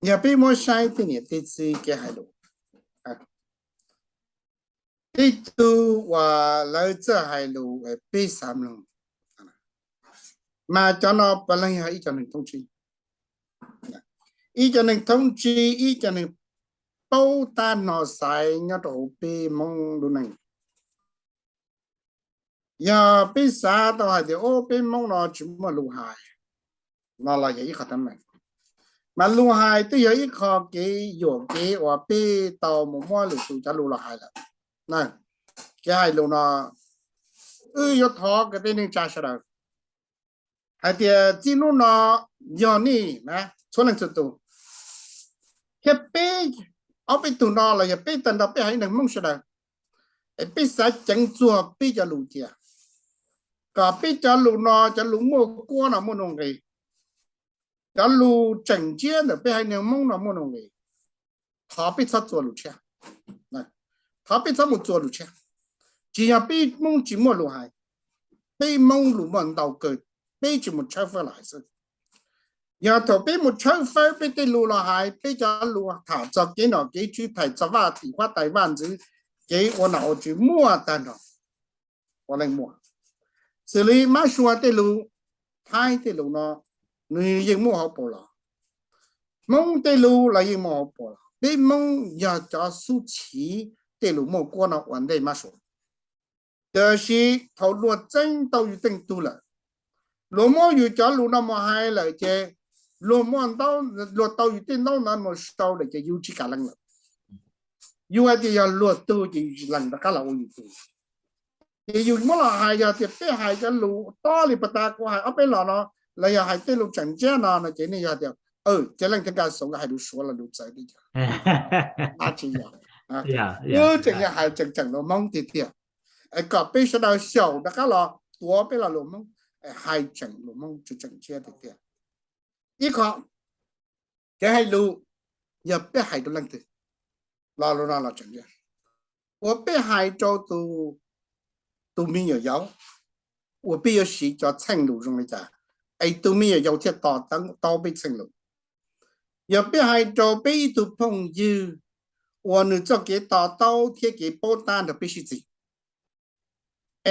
Yog peb muab saib tej niam tej txiv kev hais lus, tej tug uas lawv txawj hais lus peb xav mloog, mas cov no puav leej yog ib cov neeg thoob tsib, ib cov neeg thoob tsib, ib cov neeg paub tab no xaiv nyob rau hauv peb Hmoob lub neej. Yog peb xav tau hais tias, o, peb Hmoob no tsis muaj lus hais, no los yog ib qho teeb meem. Mas lus hais twb yog ib qho kev yuam kev uas peb tau mus muab lwm tus cov lus los hais lawm. Kev hais lus no, wb yuav thov kom tej neeg tsa sawv daws hais tias txij hnub no yog nej na, txhua leej txhua tus, thiab peb, ob peb tug no los yog peb tag nrho peb haiv neeg Hmoob sawv daws, es peb xav ceev txuag peb cov lus cia, kom peb cov lus no, cov lus muaj kuab no muaj nuj nqis, cov lus tseem ntsiab ntawm peb haiv neeg Hmoob no muaj nuj nqis. Thov peb txhob txua lus tshiab, thov peb txhob mus txua lus tshiab. Tsis yog peb Hmoob tsis muaj lus hais, peb Hmoob lus muaj ntau kawg, peb tsis mus tshawb fawb los hais xwb. Yog thaum peb mus tshawb fawb peb tej lus los hais, peb cov lus tham txog kev nom kev tswv, tham txog vaj tim huab tais vaj ntxwv, kev ua nom ua tswv muaj tag nrho, ua leej muaj. Xws li Mab Suav tej lus, Thaib tej lus no, nws yeej muaj hauv paus los, Hmoob tej lus los yeej muaj hauv paus los. Peb Hmoob yog cov xub chiv tej lus muaj kuab no ua ntej Mab Suav. Tiam sis thaum luag txeeb tau yus tej tug lawm, luag muab yus cov lus no mus hais lawm ces luag muab, luag tau yus tej ntaub ntawv mus sau lawm ces yus tsis kam lees lawm. Yus hais tias yog luag tug ces yus tsis lees rov qab los ua yus tug. Ces yus muab los hais, yog tias peb hais cov lus tob li pas tas kuv hais ob peb los no, los yog hais tej lus tseem ntsiab no no ces nej yog tias, ces leej twg nqa xov hais lus Suav los lus txawv li cas? Tsis yog. Wb tseem yog hais tseem tseem lus Hmoob tiag tiag, kom peb sawv daws xyaum rov qab los tuav peb lo lus Hmoob, hais tseem lus Hmoob tseem ntsiab tiag tiag. Ib qho, kev hais lus, yog peb hais rau leej twg, lo lus no los tseem ntsiab. Uas peb hais rau tus me nyuam yaus, uas peb yuav siv cov txheej lus zoo li cas, es tus me nyuam yaus thiaj to taub peb txheej lus. Yog peb hais rau peb ib tug phooj ywg uas nws txoj kev to taub thiab kev paub tab nrog peb sib txig,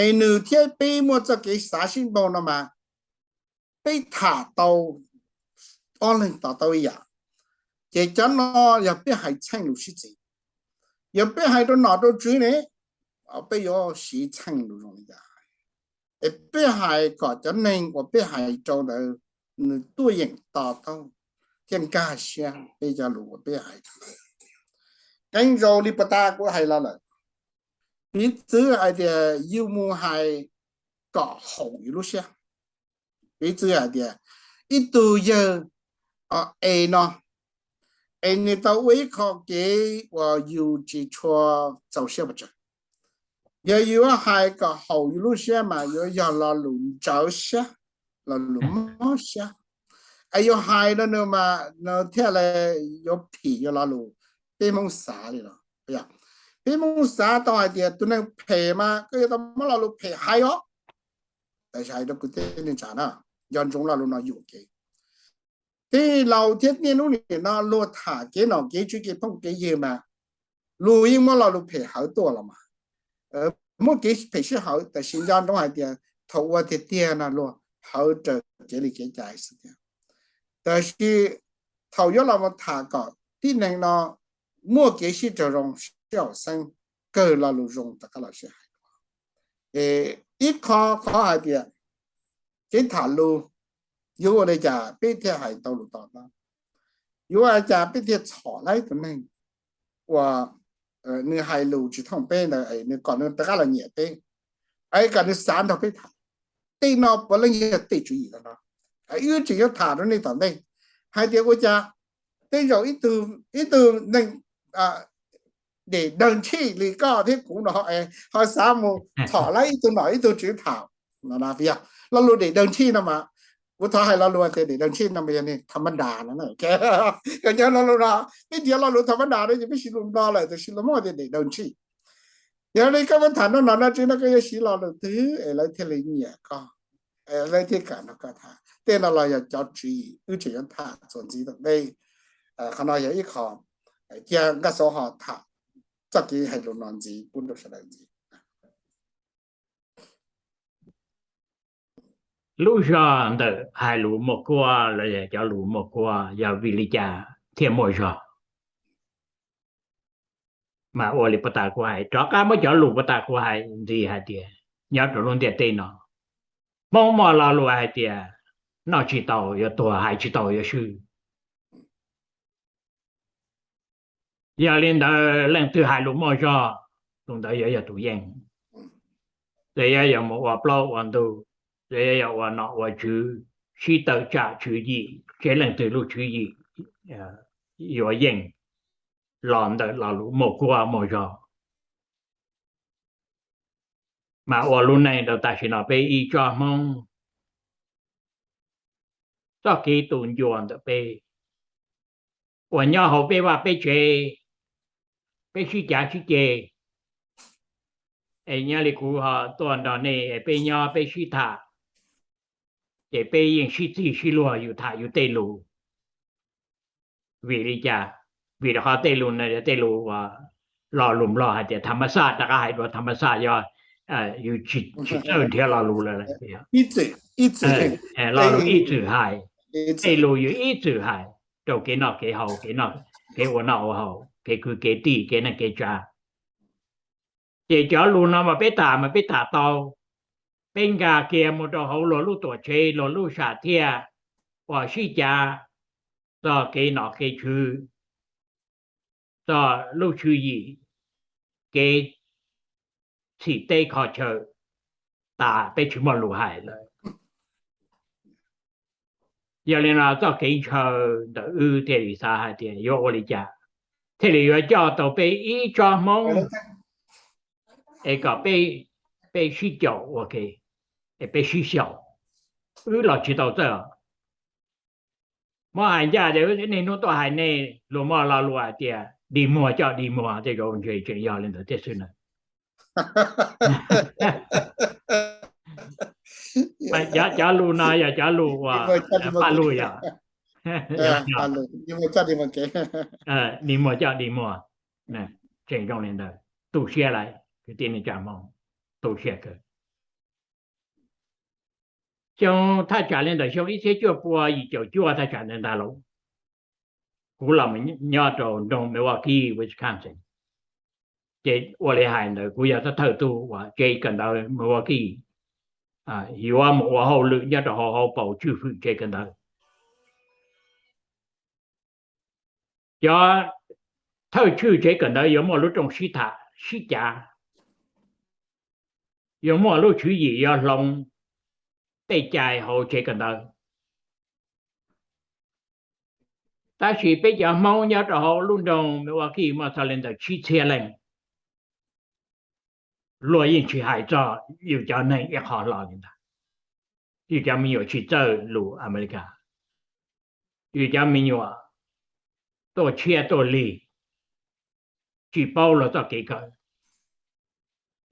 es nws thiab peb muaj txoj kev xav sib npaug no mas, peb tham tau, ob leeg to taub ib yam, ces cov no yog peb hais txheej lus sib txig. Yog peb hais rau nom rau tswv ne, peb yuav siv txheej lus zoo li cas? Es peb hais kom cov neeg uas peb hais rau ntawd nws tuaj yeem to taub thiab nkag siab peb cov lus uas peb hais. Qee zaus li pas tas kuv hais los lawm, piv txwv hais tias yus mus hais kom haum yus lub siab. Piv txwv hais tias ib tug yawg es no, es nws tau ua ib qho kev uas yus tsis tshua txaus siab pes tsawg. Yog yuav hais kom haum yus lub siab mas yuav yog lo lus ntsawv siab, lo lus mob siab. Es yuav hais rau nws mas nws thiaj li yuav phim yuav lo lus peb Hmoob xav li los. Peb Hmoob xav tau hais tias tus neeg phem mas koj yuav tau muab lo lus phem hais os. Tab sis hais rau kwv tij neej tsa na, nco ntsoov lo lus no yuam kev. Tij laug thiab niaj hnub nim no luag tham kev nom kev tswv kev phooj kev ywg mas, luag yeej muab lo lus phem hawv tuaj los mas, muab kev phem sib hawv, tab sis nco ntsoov hais tias thaum ua tiag tiag no luag hawv raws kev li kev cai xwb thiab. Tab sis thaum yuav los mus tham kom tib neeg no muaj kev sib raug zoo sib haum xeeb, kawg lo lus zoo rov qab los sib hais. Ib qho qhov hais tias kev tham lus, yuav ua li cas peb thiaj hais tau lus to taub? Yuav ua li cas peb thiaj txhom tau tus neeg uas nws hais lus tsis thooj peb ntawd, nws kom nws rov qab los nyiam peb, es kom nws xav nrog peb tham? Tej no puav leej yog tej tswv yim no, wb tseem yuav tham rau nej tom ntej hais tias ua cas tej zaum ib tug neeg dej dawg ntshij li koj thiab kuv no ho xav mus txhom tau ib tug nom ib tug tswv tham. Lo lus dej dawg ntshij no mas, kuv thov hais lo lus tias dej dawg ntshij no mas yog tham ma das no. Koj nco lo lus no, peb nrhiav lo lus tham ma das no ces peb siv lus Nplog lawm, tab sis lus Hmoob tias dej dawg ntshij. Yog li koj muab tham nrog nom nrog tswv no koj yuav siv lo lus twg es lawv thiaj li nyiam koj, es lawv thiaj kam nrog koj tham? Tej no los yog cov tswv yim wb tseem yuav tham txuas ntxiv tom ntej. Qhov no yog ib qho cia Nkaj Xauv ho tham txoj kev hais lus no ntxiv pub rau sawv daws ntxiv. Lub zog ntawm hais lus muaj kuab los yog cov lus muaj kuab yog vim li cas thiaj muaj zog? Mas ua li puag ta kuv hais, rov qab muab cov lus puag ta kuv hais ntxiv hais tias nyob rau lub ntiaj teb no, Hmoob muaj lo lus hais tias noj tsis tau yuav tuag, hais tsis tau yuav swb. Yog li ntawd leej twg hais lus muaj zog, tus ntawd yuav yog tus yeej. Ces yuav yog mus ua plaub ua ntug, ces yuav yog ua nom ua tswv, sib tawm tsam tswv yim seb leej twg lub tswv yim yuav yeej los ntawm lo lus muaj kuab muaj zog. Mas ua lub neej rau tam sim no peb ib tsob Hmoob, txoj kev tu ncua ntawm peb uas nyob hauv peb vaj peb tsev, peb sib cav sib ceg, es nyob li kuv ho tuaj nrog nej es peb nyob peb sib tham, ces peb yeej sib txig sib luag yus tham yus tej lus. Vim li cas? Vim rau qhov tej lus no yog tej lus uas lo lus Nplog hais tias tham ma xaj, rov qab hais dua tham ma xaj yog yus tsis txawj nrhiav lo lus lawm. Lo lus ib txwm hais, tej lus yus ib txwm hais rau kev noj kev haus, kev ua noj ua haus, kev kwv kev tij, kev neej kev tsav. Ces cov lus no mas peb tham mas peb tham tau, peb nkag kiag mus rau hauv luag lub tuam tsev, luag lub sam thiaj uas sib cav txog kev nom kev tswv, txog lub tswv yim, kev txhim teb kho chaw tas, peb tsis muaj lus hais lawm. Yog li no txoj kev ntshaw ntawm wb thiaj li xav hais tias yuav ua li cas thiaj li yuav coj tau peb ib tsob Hmoob es kom peb sib caum ua ke, es peb sib xyaum. Wb los tsis tau txawj. Muab hais ncaj ces niaj hnub tuaj hais nej luag muaj lo lus hais tias dig muag coj dig muag, tej zaum ntshe tseem yog li ntawd thiab xwb na. Cov lus no yog cov lus uas paj lug yog, dig muag coj dig muag, tseem zoo li ntawd. Tu siab lawm kwv tij neej tsa Hmoob, tu siab kawg. Xyoo thaj tsam li ntawm xyoo ib txhiab cuaj pua yim caum cuaj thaj tsam ntawd ntag lauj, kuv los nyob rau nroog Milwaukee, Wisconsin. Ces ua li hais ntawd kuv yog thawj thawj tug uas tsev kawm ntawv Milwaukee yuav mus ua hauj lwm nyob rau hauv hauv paus tswj hwm tsev kawm ntawv. Cov thawj tswj tsev kawm ntawv yuav muaj lub rooj sib tham sib cav, yuav muaj lub tswv yim yuav hloov tej cai hauv tsev kawm ntawv. Tab sis peb cov Hmoob nyob rau hauv lub nroog Milwaukee muaj txog li ntawm tsib txhiab leej, luag yeej tsis hais txog yus cov neeg ib qho hlo li ntag. Yus cov me nyuam tsis txawj lus Amelikas, yus cov me nyuam tuaj tshiab tuaj lig, tsis paub luag txoj kev kawm,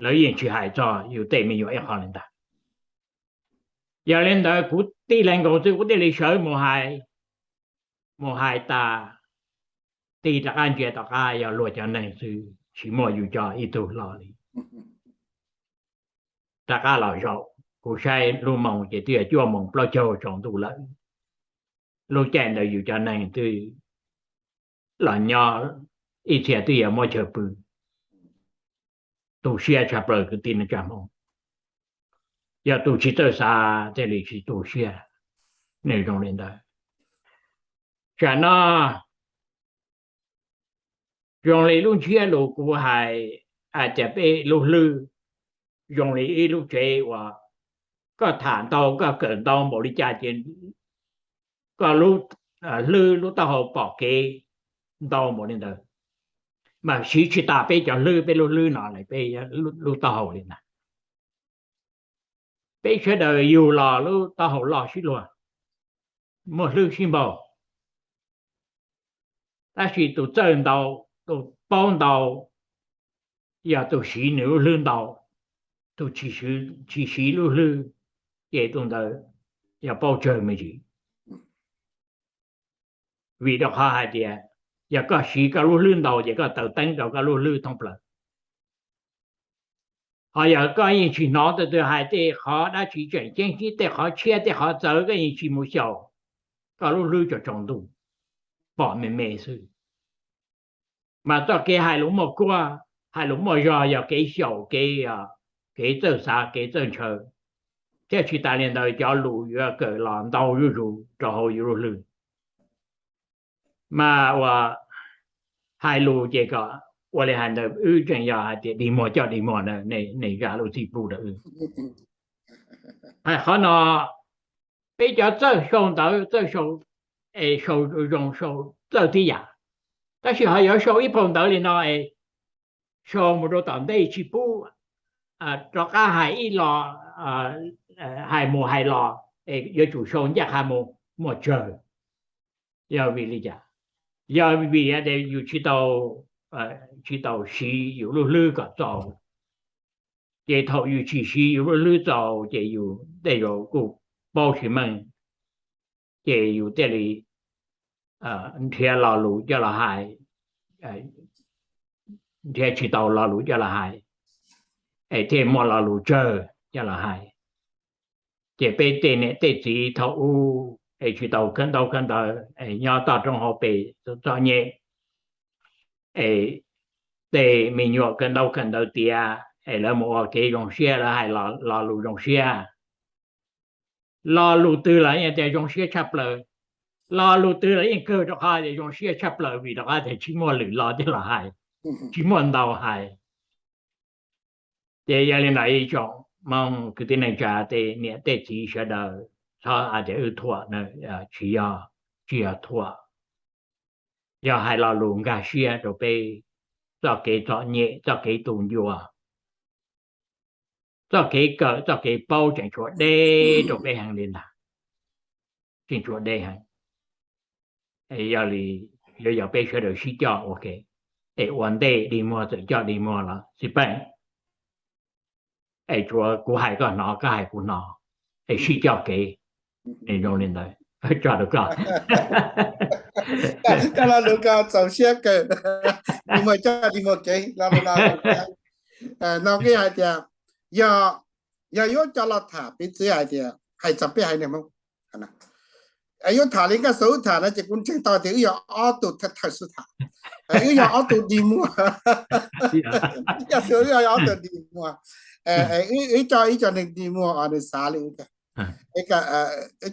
lawv yeej tsis hais txog yus tej me nyuam ib qho li ntag. Yog li ntawd kuv tij laug nkaus xwb kuv thiaj li sawv mus hais, mus hais tas, tig rov qab ntsia tom qab yog luag cov neeg xwb, tsis muaj yus cov ib tug hlo li. Rov qab los zaum, kuv saib lub moos ces twb yog cuaj moos plaub caug tsaus ntuj lawm. Lub caij ntawd yus cov neeg twb los nyob, ib txhia twb yuav muab chaw pw. Tu siab tshaj plaws kwv tij neej tsa Hmoob. Yog tus tsis txawj xav thiaj li tsis tu siab, nws zoo li ntawd. Tsam no zoo li lub ntsiab lus kuv hais, hais tias peb lub hlwb zoo li ib lub tsev uas koj tham ntau koj kawm ntau npaum li cas ces koj lub hlwb lub taub hau pom kev ntau npaum li ntawd. Mas siv tsis tas peb cov hlwb, peb lub hlwb no peb lub taub hau li ntawd. Peb sawv daws yug los lub taub hau loj sib luag, muaj hlwb sib npaug. Tab sis tus txawj ntau, tus paub ntau, yog tus siv nws lub hlwb ntau, tus tsis siv lub hlwb, ces tus ntawd yog paub tsawg me ntsis. vim rau qhov hais tias yog koj siv koj lub hlwb ntau ces koj taws teeb rau koj lub hlwb thoob plaws. Ho yog koj yeej tsis hnov tus twg hais tej qhov dab tsi tseem ceeb, tej qhov tshiab tej qhov txawv, koj yeej tsis mus xyaum, koj lub hlwb tsaus tsaus ntuj, pom me me xwb. Mas txoj kev hais lus muaj kuab, hais lus muaj zog yog kev xyaum, kev, kev txawj xav, kev txawj ntshaw, thiab tsis tas li ntawd cov lus yuav kawm los ntau zuj zus rau hauv yus lub hlwb. Mas ua hais lus ces kom ua li hais ntawd, wb tseem yog hais tias dig muag coj dig muag na, nej zam lub txim pub rau wb. Hais qhov no, peb cov txawj sau ntawv, txawj sau, es sau zoo sau txawj tib yam, tab sis ho yuav sau ib phau ntawv li no es sau mus rau tom ntej tsis pub rov qab hais ib los, hais mus hais los, es yuav tsum sau ncaj qha mus muaj tsawg. Yog vim li cas? Yog vim tias yus tsis tau, tsis tau siv yus lub hlwb kom txaus. Ces thaum yus tsis siv yus lub hlwb txaus ces yus tej zaum kuj paub tsis meej, ces yus thiaj li nrhiav lo lus coj los hais, nrhiav tsis tau lo lus coj los hais, es thiaj muaj lo lus tsawg coj los hais. Ces peb tej niam tej txiv thaum ub es tsis tau khawb ntaub khawb ntawv, es nyob toj roob hauv pes txom nyem, es tej me nyuam khawb ntaub khawb ntawv tiav, es lawv mus ua kev zoo siab, lawv hais lo lus zoo siab. Lo lus twg los yeej tias zoo siab tshaj plaws, lo lus twg los yeej kawg rau qhov tias zoo siab tshaj plaws, vim rau qhov tias tsis muaj lwm lo coj los hais, tsis muaj ntau hais. Ces yog li ntawd ib tsoom Hmoob kwv tij neej tsa, tej niam tej txiv sawv daws, txhob hais tias wb thuam, tsis yog, tsis yog thuam, yog hais lo lus nkag siab rau peb txoj kev txom nyem, txoj kev tu ncua, txoj kev kawm, txoj kev paub tseem tshuav deb rau peb heev li ntag, tseem tshuav deb heev. Yog li, yuav yog peb sawv daws sib coj ua ke, es ua ntej dig muag txawm coj dig muag los xij peem, es tsuav kuv hais koj hnov, koj hais kuv hnov, es sib coj kev, es zoo li ntawd. Tso rau koj. Koj lo lus ko txaus siab kawg, dig muag coj dig muag kev lo lus no. No kuj yog hais tias, yog, yog yuav coj los tham piv txwv hais tias hais txog peb haiv neeg Hmoob, yuav tham li Nkaj Xu wb tham no ces kuv ntseeg tau tias wb yog ob tug thawj xub tham, wb yog ob tug dig muag, Nkaj Xu wb yog ob tug dig muag, wb coj ib co neeg dig muag os, nws xav li wb tiag. Wb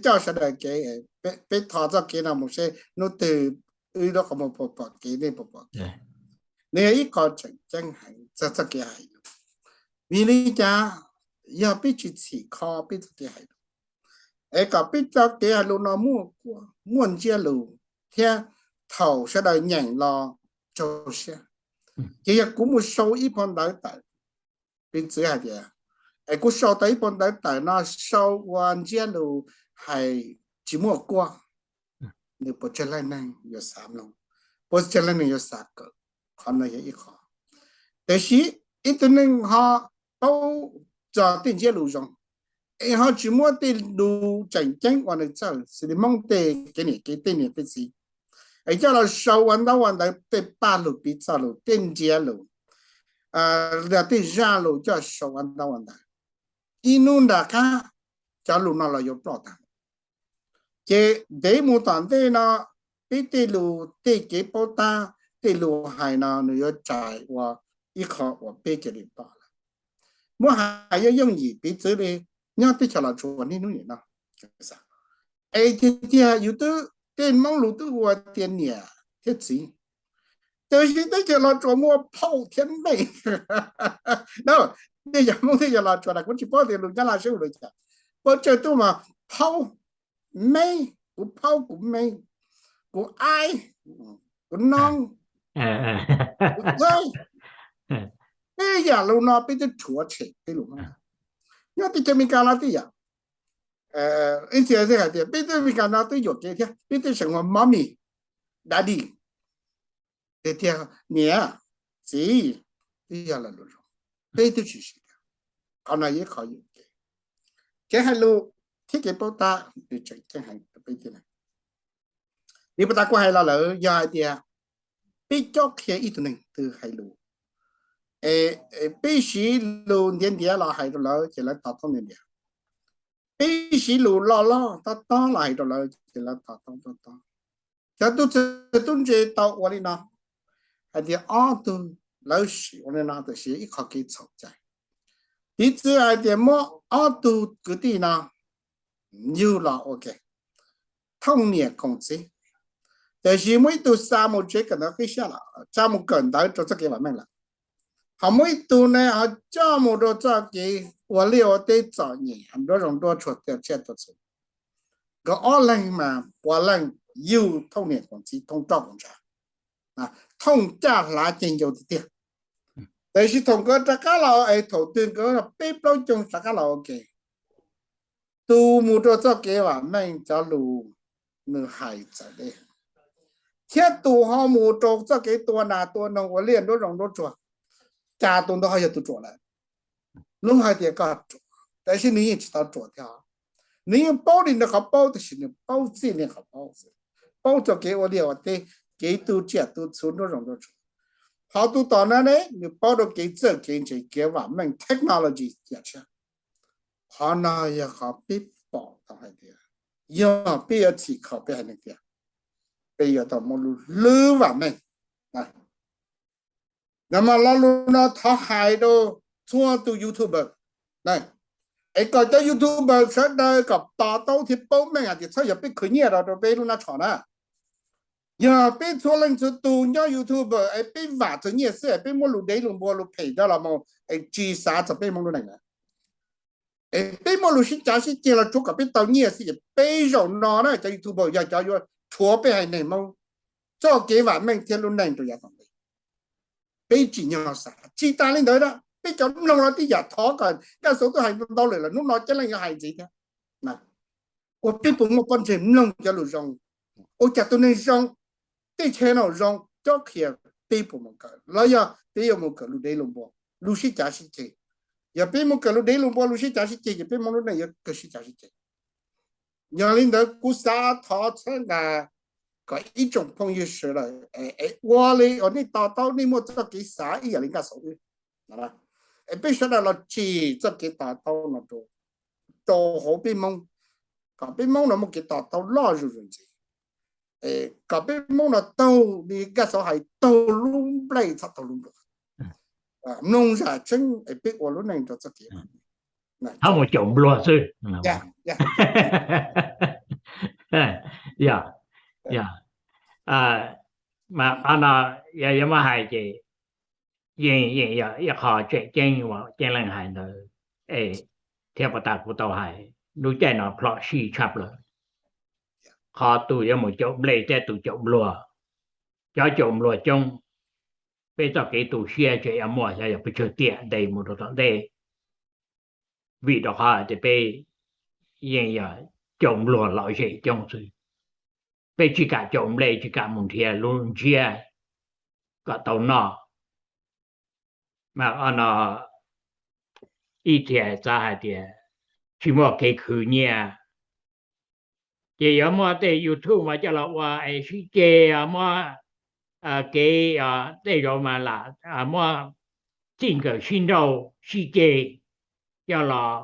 coj sawv daws kev, peb thov txoj kev no mus seb hnub twg wb lub qhov muag puas pom kev, nej puas pom kev. Nws yog ib qho tseem ceeb heev txog txoj kev hais lus. Vim li cas? Yog peb tsis txhim kho peb txoj kev hais lus, es kom peb txoj kev hais lus no muaj kuab, muaj ntsiab lus, thiab thaum sawv daws nyeem los raug siab. Ces yog kuv mus sau ib phau ntawv tawm, piv txwv hais tias, es kuv sau tau ib phau ntawv tawm no, sau ua ntsiab lus hais tsis muaj kuab, nws puas tsawg leej neeg yuav xav mloog, puas tsawg leej neeg yuav xav kawm? Qhov no yog ib qho. Tiam sis ib tug neeg ho paub txog tej ntsiab lus zoo, es ho tsis muab tej lus tseem ceeb uas nws txawj, xws li Hmoob tej kev niam kev txiv, tej niam tej txiv, es coj los sau ua ntaub ua ntawv, tej paj lug piv txoj lus, tej ntsiab lus, tej zaj lus coj sau ua ntaub ua ntawv, ib hnub nram qab cov lus no los yuav ploj tag. Ces ntev mus tom ntej no, peb tej lus, tej kev paub tab, tej lus hais no nws yuav rais ua ib qho uas peb cia li pom lawm. Muab hais yooj yooj yim piv txwv li nyob teb chaws Los Tsuas niaj hnub nim no, es tiag tiag yus twb, tej Hmoob lus twb ua tias niam thiab txiv, tiam sis teb chaws Los Tsuas muaj phauj thiab mej. Tej yog Hmoob tej yog Los Tsuas na, kuv tsis paub tias lus Nyab Laj seb hu li cas. Pab tsawg tub mas phauj, mej, kuv phauj kuv mej, kuv aib, kuv noob, kuv txeeb. Tej yam lus no peb twb rhuav tshem peb lus Hmoob. Nyob teb chaws Amelikas los twb yog, ib txhia hais tias peb teb Amelikas no twb yuam kev thiab, peb twb seem ua mommy, daddy, tiag tiag niam txiv twb yog lo lus zoo, peb twb tsis siv. Qhov no yog ib qho yuam kev. Kev hais lus thiab kev paub tab nws tseem ceeb heev rau peb thiab na. Li puag ta kuv hais los lawm yog hais tias peb cob qhia ib tug neeg twg hais lus, peb siv lus ntiav ntiav los hais rau lawv ces lawv to taub ntiav ntiav. Peb siv lus loj loj tob tob los hais rau lawv ces lawv to taub tob tob. Cov tub txawg tub ntse tau ua li no, hais tias ob tug lawv sim ua li no tam sim ib qho kev txhaum cai. Piv txwv hais tias muab ob tug kwv tij no yug los ua ke, thooj niam koom txiv, tiam sis muaj ib tug xa mus tsev kawm ntawv qib siab lawm, xa mus kawm ntawv rau txoj kev vam meej lawm, ho muaj ib tug ne ho coj mus rau txoj kev ua liaj ua teb txom nyem, nruab zoov nruab tsuag, tua tsiaj tua txhu. Nkawd ob leeg mas puav leej yug thooj niam koom txiv, thooj roj koom ntsha, thooj caj hlav ceg ncau tiag tiag. Tiam sis thaum nkawd rov qab los es thaum twg nkawd peb plaub xyoo rov qab los ua ke, tus mus rau txoj kev vam meej cov lus nws hais txawv deb, thiab tus ho mus rau txoj kev tua nas tua noog ua liaj nruab zoov nruab tsuag, cas tus ntawd ho yog tus ruam lawm. Lub hais tias koj ruam, tab sis nws yeej tsis tau ruam thiab, nws yeej paub li nws qhov paub tab sis nws paub txij li qhov paub, paub txoj kev ua liaj ua teb, kev tu tsiaj tu txhu nruab zoov nruab tsuag. Ho tus tom no ne nws paub rau kev txawj kev ntse, kev vam meej, technology yam tshiab. Qhov no yog qhov peb pom tau hais tias yog peb yuav txhim kho peb haiv neeg tiag, peb yuav tau muaj lub hlwb vam meej. Nov mas lo lus no thov hais rau txhua tus YouTuber, es kom cov YouTuber sawv daws kom to taub thiab paub meej hais tias txhob yog peb khwv nyiaj rau rau peb lub nab tsho na. Yog peb txhua leej txhua tus nyob YouTuber es peb vam txog nyiaj xwb es peb muab lus dev lus npua lus phem coj los mus es tsis xav txog peb Hmoob lub neej na. Es peb muaj lus sib cav sib ceg los tsuav kom peb tau nyiaj xwb ces peb zaum no na cov YouTuber yog cov yuav rhuav peb haiv neeg Hmoob txoj kev vam meej thiab lub neej rau yav tom ntej. Peb tsim nyog xav tsis tas li ntawd na, peb cov mloog los tib yam, thov kom Nkaj Xauv twb hais ntau lawm los hnub no Ceeb Leej yuav hais ntxiv thiab. Ua peb puas muaj pob ntseg mloog cov lus zoo, ua cas tus neeg zoo, tej channel zoo cob qhia, peb puas mus kawm los yog peb yuav mus kawm lus dev lus npua, lus sib cav sib ceg? Yog peb mus kawm lus dev lus npua lus sib cav sib ceg ces peb Hmoob lub neej yuav kawg sib cav sib ceg. Yog li ntawd kuv xav thov txhawb nqa kom ib tsoom phooj ywg sawv daws es ua li uas nej to taub, nej muaj txoj kev xav ib yam li Nkaj Xauv wb, es peb sawv daws los tsim txoj kev to taub no rau, rau hauv peb Hmoob, kom peb Hmoob no muaj kev to taub loj zuj zus ntxiv, kom peb Hmoob no taug li Nkaj Xauv hais, taug lub nplej txhob taug lub npluag, mloog zam tseeb es peb ua lub neej rau txoj kev, txhob mus caum npluag xwb. Yog, yog, mas qhov no yog yuav muab hais ces yeej yeej yog ib qho tseem ceeb uas Ceeb Leej hais ntawd, es thiab puas tas kuv tau hais, lub caij no plhom sij tshaj plaws. Qhov tus yuav mus caum nplej thiab tus caum npluag, cov caum npluag coob, peb txoj kev tu siab tseem yuav muaj xyov yog pes tsawg tiam ntev mus rau tom ntej. Vim rau qhov tias peb yeej yog caum npluag lom zem coob xwb, peb tsis kam caum nplej, tsis kam mus nrhiav lub ntsiab kom tau noj. Mas qhov no ib txhia xav hais tias tsis muaj kev khwv nyiaj, ces yuav muaj tej YouTube mas coj los ua es sib ceg, muab kev, tej zaum mas lam muab txij nkawm sib nrauj sib ceg coj los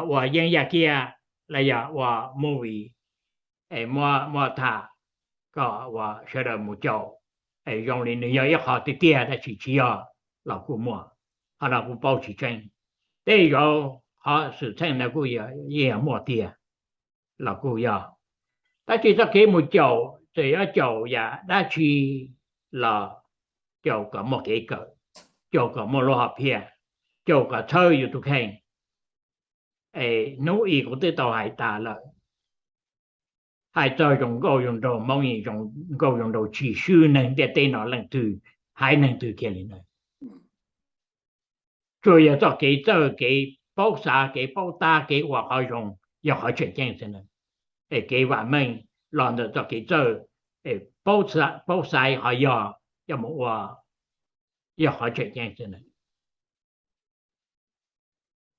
ua yeeb yaj kiab los yog ua movie es muab tham kom uas sawv daws mus caum, es zoo li nws yog ib qho tiag tiag tab sis tsis yog los kuj muaj. Qhov no kuj paub tsis tseeb. Tej zaum qhov xwm txheej ntawd kuj yeej muaj tiag los kuj yog. Tab sis txoj kev mus caum txawm yuav caum yam dab tsi los caum kom muaj kev kawm, caum kom muaj lub hom phiaj, caum kom txhawb yus tus kheej. Es hnub i kuv twb tau hais tas lawm, hais txog zoo nkauj zoo nraug Hmoob, zoo nkauj zoo nraug tsis swb neeg ntiaj teb no leej twg, haiv neeg twg kiag li ntawd. Tsuas yog txoj kev txawj, kev paub xav, kev paub tab, kev ua qhov zoo yog qhov tseem ceeb xwb na. Es kev vam meej los ntawm txoj kev txawj, paub xaiv qhov yog coj mus ua yog qhov tseem ceeb xwb na.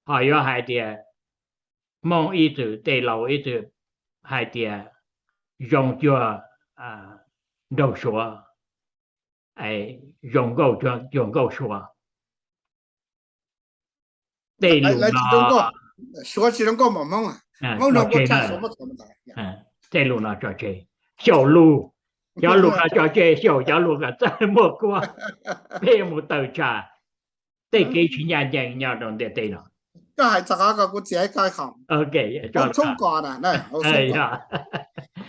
Ho yuav hais tias Hmoob ib txwm tej laus ib txwm hais tias zoo cuag nraug suav, zoo nkauj cuag nkauj suav. Tej lus no, suav tsis zoo nkauj mos hmoob, tej lus no tso tseg, xyaum lus, cov lus no tso tseg, xyaum cov lus kom txawj muaj kuab, peb yuav mus tawm tsam tej kev tsis ncaj ncees nyob rau ntiaj teb no. Koj hais txog qhov ko kuv txiav ib qho,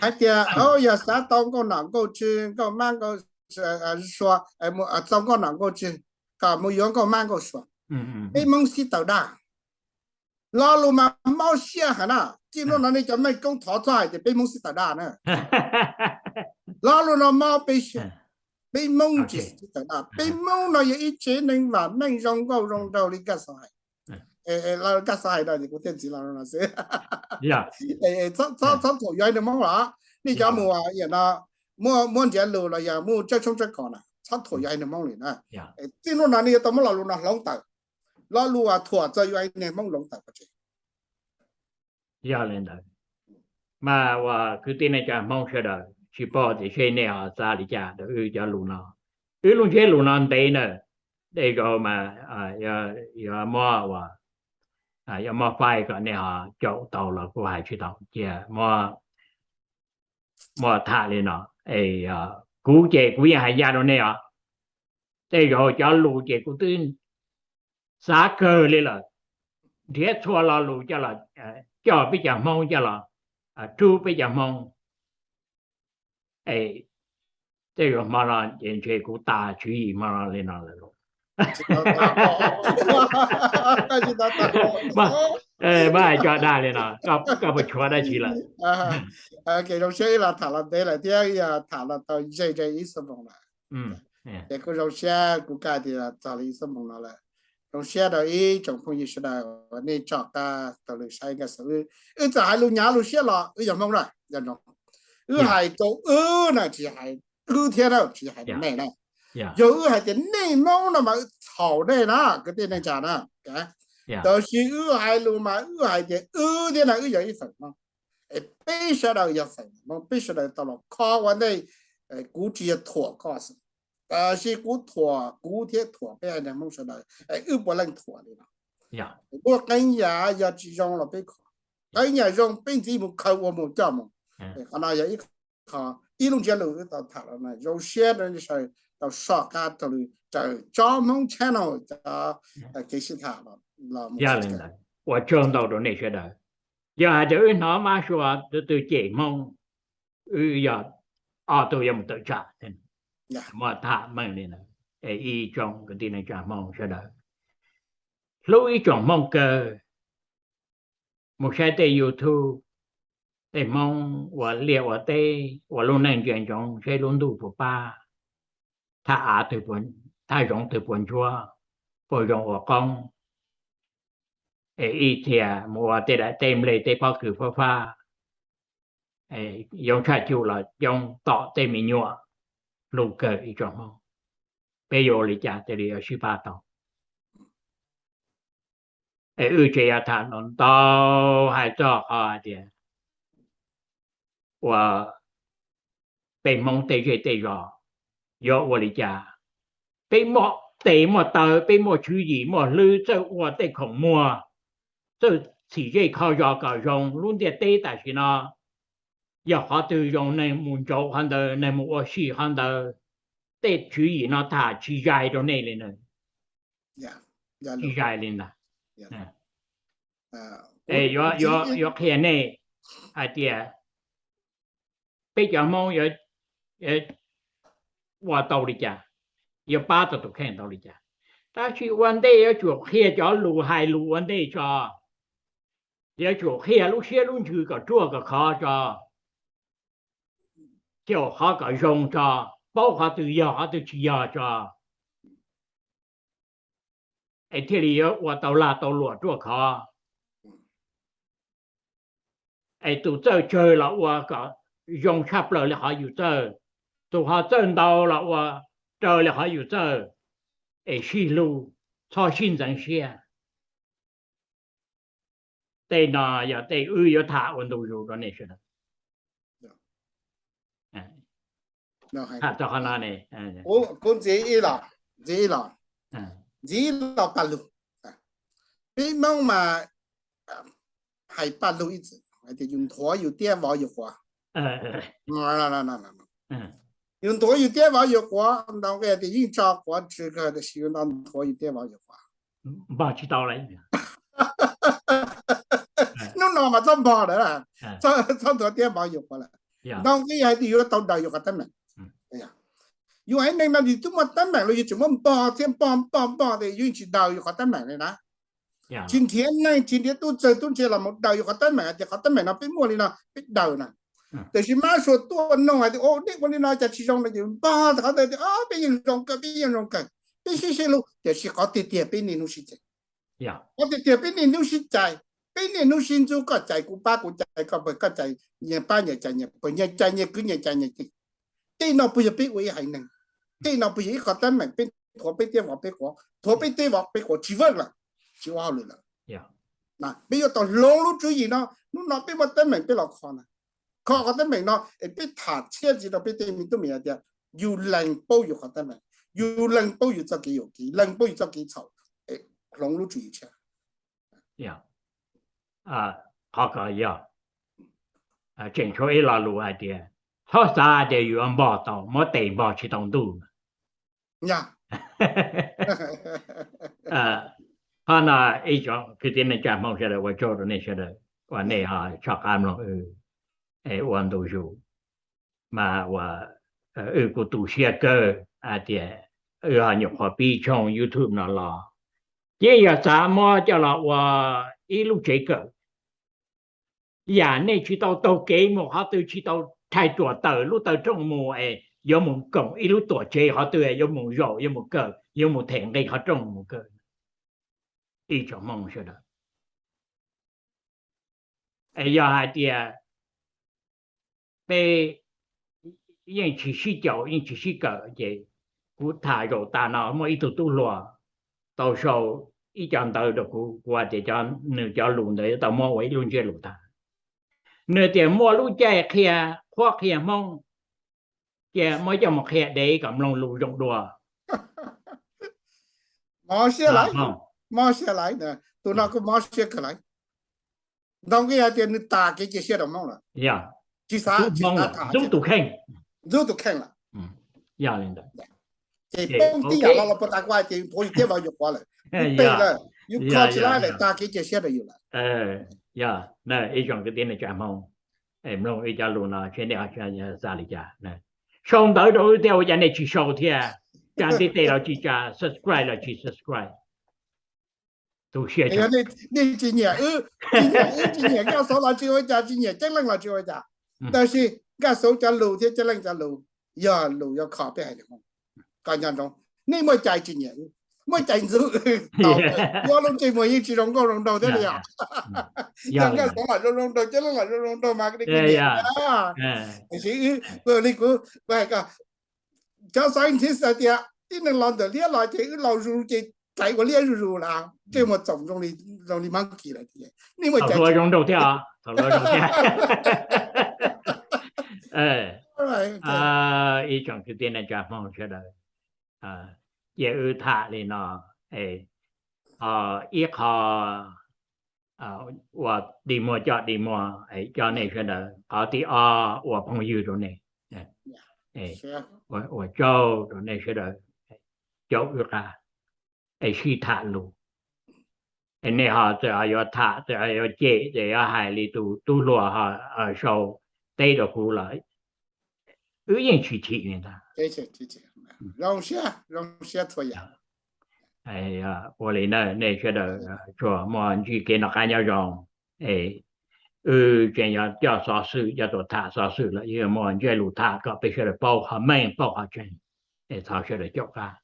hais tias yog xav tau nkauj nom nkauj tswv, nkauj mab nkauj sua, tau nkauj nom nkauj tswv, kom mus yuav nkauj mab nkauj sua. Peb Hmoob sib tawm daj. Lo lus mas mob siab heev na. Txij hnub no nej cov meej koob thov txhob hais tias peb Hmoob sib tawm daj na. Lo lus no mob peb siab. Peb Hmoob tsis sib tawm daj. Peb Hmoob no yog ib tsev neeg vam meej zoo nkauj zoo nraug li Nkaj Xov hais. Nkaj Xov hais no kuv thiaj ntxiv los no xwb. Txhob thuam yuav haiv neeg Hmoob los, nej cov mus no, muab nrhiav lus los yog muab tsawb tshoob tsawb kos na, txhob thuam yuav haiv neeg Hmoob li na. Txij hnub no nej yuav tau muab lo lus no hloov tawm. Lo lus uas thuam txog yuav haiv neeg Hmoob hloov tawm pov tseg. Yog li ntawd, mas uas kwv tij neej tsa Hmoob sawv daws tsis paub tias seb nej ho xav li cas rau wb cov lus no. Wb lub ntsiab lus no ntev na, tej zaum mas yuav muab, yuav muab faib kom nej ho caum tau los kuj hais tsis tau, cia muab tham li no. Es kuv ces kuv yeej hais ncaj rau nej os, tej zaum cov lus ces kuv twb xav kawg li lawm, nrhiav txhua lo lus coj los, coj peb cov Hmoob coj los rub peb cov Hmoob. Es tej zaum hmo no ces ntshe kuv tas tswv yim hmo no li no lawm. Mas hais tso dag li no, koj puas tshuav dab tsi lawm? Zoo siab wb los tham los ntev lawm thiab, wb yog tham los tau ze ze ib xuab moos lawm. Ces kuj zoo siab, kuv kaj tias txog li ib xuab moos no lawm. Zoo siab rau ib tsoom phooj ywg sawv daws uas nej tsom qab taug lw saib Nkaj Xov. Wb txawm hais lus hnyav lus siab los wb yog Hmoob na, yog no. Wb hais rau wb na, tsis hais wb thiab na, tsis hais rau nej na. Yog wb hais tias nej Hmoob no mas wb txhaum nej na, kwv tij neej tsa na. Tab sis wb hais lus mas wb hais tias wb thiab na, wb yog ib feem Hmoob. Es peb sawv daws yog feem Hmoob, peb sawv daws tau los kho ua ntej. Kuv tsis yog thuam koj xwb, tab sis kuv thuam kuv thiab thuam peb haiv neeg Hmoob sawv daws, es wb puav leej thuam li no. Muaj qee yam yog tsis zoo los peb kho, qee yam zoo peb ntxiv mus khaws ua mus coj mus. Qhov no yog ib qho, ib lub ntsiab lus wb tau tham los no. Zoo siab rau nej sawv daws tau soj qab taug lw raws Tsob Hmoob channel cov kev sib tham los. Yog li ntawd, ua tsaug ntau rau nej sawv daws. Yog hais tias wb hnov mab sua tus twg cem Hmoob, wb yog ob tug yuav mus tawm tsam, muaj tham meej li ntawd. Es ib tsoom kwv tij neej tsa Hmoob sawv daws, hlub ib tsoom Hmoob kawg, mus saib tej YouTube, tej Hmoob ua liaj ua teb ua lub neej ntsia ntsoov seb lub ntuj puas pab, thaj av twg, thaj zoov twg puas ntsuab, puas zoo ua qoob. Es ib txhia mus ua tej daim teb nplej teb pob kws fab fab, yoov tshaj cuj los coob tom tej me nyuam, hlub kawg ib tsoom Hmoob. Peb yuav ua li cas thiaj li yuav sib pab tau? Es wb tseem yuav tham ntau ntau hais txog qhov hais tias ua peb Hmoob tej zej tej zos yuav ua li cas. Peb muaj tes muaj taw, peb muaj tswv yim muaj hlwb, txawj ua tej khoom muag, txawj txhim zej kho zos kom zoo. Lub ntiaj teb tam sim no yog qhov twg zoo neeg mus ntsaum qhov ntawd, neeg mus ua si qhov ntawd. Tej tswv yim no tham tsis zais rau nej li na, tsis zais li ntag. Es yuav qhia nej hais tias peb cov Hmoob yuav ua tau li cas, yuav pab tau tus kheej tau li cas. Tab sis ua ntej yuav tsum qhia cov lus hais lus ua ntej tso, yuav tsum qhia lub siab lub ntsws kom ruaj kom khov tso, xyaum qhov kom zoo tso, paub qhov twg yog qhov twg tsis yog tso, es thiaj li yuav ua tau lag tau luam ruaj khov. Es tus txawj tsawg los ua kom zoo tshaj plaws li qhov yus txawj, tus ho txawj ntau los ua raws li qhov yus txawj, es sib hlub, txhob sib ntxeev siab. Tej no yog tej wb yuav tham ua ntu zus rau nej sawv daws. Tham txog qhov no ne. Kuv ntxiv ib los, ntxiv ib los, ntxiv ib los paj lug. Peb Hmoob mas hais paj lug ib txwm hais tias yus nthuav yus tiab vov yus quav. Yus nthuav yus tiab vov yus quav, ntau nqi tias yeej tso quav tsw kawg tab sis yus nthuav yus tiab vov yus quav. Npog tsis tau lawm. Hnub no mas txhob npog lawm, txhob nthuav tiab vov yus quav lawm. Ntau nqi hais tias yuav tau daws yus qhov teeb meem. Yus haiv neeg no yus twb muaj teeb meem los yus tseem muab npog thiab npog npog npog tias yus yeej tsis daws yus qhov teeb meem li na. Tsis nrhiav neeg tsis nrhiav tub txawg tub ntse los mus daws yus qhov teeb meem hais tias qhov teeb meem no peb muaj li no peb daws na. Tiam sis mab sua tuaj nug hais tias o nej ua li no cas tsis zoo no ces npog qhov ntawd tias o peb yeej zoo kawg, peb yeej zoo kawg, peb sib sib hlub. Tiam sis qhov tiag tiag peb niaj hnub sib cais, qhov tiag tiag peb niaj hnub sib cais, peb niaj hnub sib ntxub, koj cais kuv pab, kuv cais koj pawg, koj cais nyias pab nyias, cais nyias pawg, nyias cais nyias kwv, nyias cais nyias tij. Tej no puas yog peb ua ib haiv neeg? Tej no puas yog ib qhov teeb meem peb nthuav peb tiab vov peb quav, nthuav peb tiab vov peb quav tsis veej lawm, tsis ua hauj lwm lawm? Peb yuav tau hloov lub tswv yim no. Hnub no peb muaj teeb meem peb los kho na, kho qhov teeb meem no es peb tham tshiab ntxiv rau peb tej me tub me nyuam tias yus lees paub yus qhov teeb meem, yus lees paub yus txoj kev yuam kev, lees paub yus txoj kev txhaum, hloov lub tswv yim tshiab. Qhov ko yog tseem tshuav ib lo lus hais tias txhob xav tias yuav npog tau, muab tes npog tsis tau ntuj. Qhov no ib tsoom kwv tij neej tsa Hmoob sawv daws, ua tsaug rau nej sawv daws uas nej ho tso qab mloog wb ua ntu zus. Mas uas wb kuj tu siab kawg hais tias wb ho nyuam qhuav pib tshooj YouTube no los, ces yog xav muab coj los ua ib lub tsev kawm, yam nej tsis tau taug kev mus qhov twg, tsis tau rhais ruam tawm lub taw rooj mus es yuav mus koom ib lub tuam tsev qhov twg, yuav mus zaum, yuav mus kawm, yuav mus them nqi qhov rooj mus kawm. Ib tsoom Hmoob sawv daws, es yog hais tias peb yeej tsis sib caum, yeej tsis sib kawm, ces kuv tham zaum tas no muaj ib tug tub hluas tau sau ib co ntawv rau kuv, kuv hais tias nws cov lus ntawd yuav tau muab ua ib lub ntsiab lus tag. Nws tias muaj lub caij qhia qhuab qhia Hmoob, cia muab coj mus qhia dev kom mloog lus zoo dua. Mob siab lawm, mob siab lawm, tus no kuj mob siab kawg lawm. Ntau nqi hais tias nws tas kev cia siab rau Hmoob lawm, tsis xav, tsis xav tham, ntxub tus kheej, ntxub tus kheej lawm. Ces poob tib yam no los puag ta kuv hais tias nthuav yus tiab vov yus quav lawm, yus teg lawm, yus kho tsis laib lawm, tas kev cia siab rau yus lawm. Yog ib tsoom kwv tij neej tsa Hmoob, mloog wb cov lus no seb nej xav li cas. Sau ntawv rau wb thiab, ua cas nej tsis sau thiab? Tsa ntiv tes los tsis tsa, subscribe los tsis subscribe. Tu siab. Nej tsis nyiam wb, tsis nyiam wb, tsis nyiam Nkaj Xauv los tsis ua cas, tsis nyiam Ceeb Leej los tsis ua cas, tab sis Nkaj Xauv cov lus thiab Ceeb Leej cov lus yog lus yuav kho peb haiv neeg Hmoob. Koj nco ntsoov, nej muaj cai tsis nyiam wb, muaj cai ntxub wb tau, ua lub ntsej muag yeej tsis zoo nkauj zoo nraug thiab li os. Yog Nkaj Xauv los zoo zoo nraug, Ceeb Leej los zoo zoo nraug mas nej kuj nyiam. Tiam sis wb, li kuv, kuv hais ko, cov scientist hais tias tib neeg los ntawm liab los ces wb los zus ces hlais ua liab zuj zus lawm, ntsej muag txoom zoo li monkey lawm. Nej muaj cai zoo nraug thiab, txaus luag zoo thiab. Ib tsoom kwv tij neej tsa Hmoob sawv daws, cia wb tham li no, ib qho ua dig muag coj dig muag, coj nej sawv daws, qhov thib ob ua phooj ywg rau nej, ua tsaug rau nej sawv daws, caum wb qab es sib tham lus. Es nej ho txawm ho yuav tham, txawm ho yuav cem, txawm yuav hais li tus tub hluas ho sau teb rau kuv los wb yeej tsis chim li ntag. Ua li na nej sawv daws, tsuas muaj ntsib kev noj qab nyob zoo. Es wb tseem yuav coj xov xwm, coj tuaj tham xov xwm los yog muaj ntsej lus tham kom peb sawv daws paub qhov meej paub qhov tseeb. Es thov sawv daws caum qab.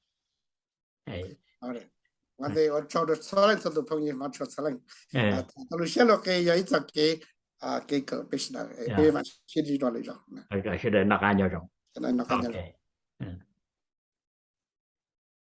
Ua ntej ua tsaug rau txhua leej txhua tus phooj ywg, txhua leej. Txoj lus siab lus qis yog ib txoj kev, kev kawm peb sawv daws, peb mam sib ntsib dua lwm zaus. Sawv daws noj qab nyob zoo.